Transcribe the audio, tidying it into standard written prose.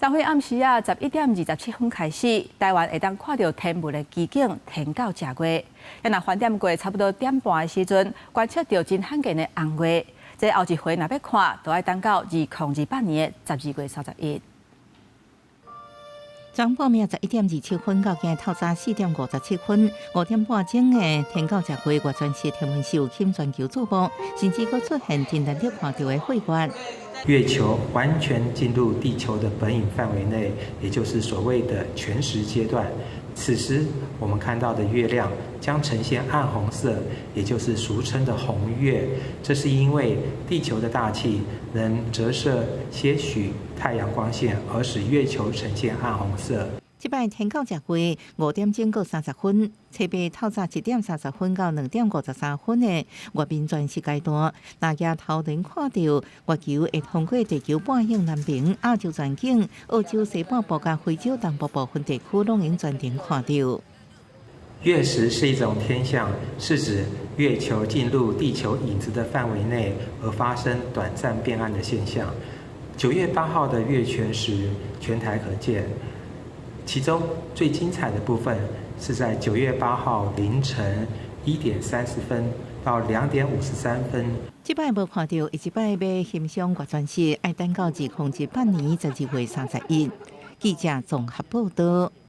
昨昏暗時仔11點27分開始，台灣會當看著天文的奇景天狗食月。若翻點過差不多點半的時陣，觀測著真罕見的紅月。這後一回若欲看，就愛等到2028年的12月31。昨晡暝11點27分到今透早4點57分，5點半鐘的天狗食月月全蝕天文秀吸全球矚目，甚至閣出現真難得看著的血月。月球完全進入地球的本影範圍內，也就是所謂的全蝕階段。此時我們看到的月亮將呈現暗紅色，也就是俗稱的紅月。這是因為地球的大氣能折射些許太陽光線，而使月球呈現暗紅色。這擺天狗食月5點鐘過30分，初八透早1點30分到2點53分的月面全蝕階段，若舉頭輪看著月球會通過地球半影南邊、亞洲全景、澳洲西半部佮非洲東部部分地區，攏會全程看著。月食是一種天象，是指月球進入地球影子的範圍內而發生短暫變暗的現象。9月8號的月全食，全台可見。其中最精彩的部分是在9月8號凌晨1點30分到2點53分。這擺無看著，下一擺欲欣賞月全蝕，愛等到2018年12月31。記者綜合報道。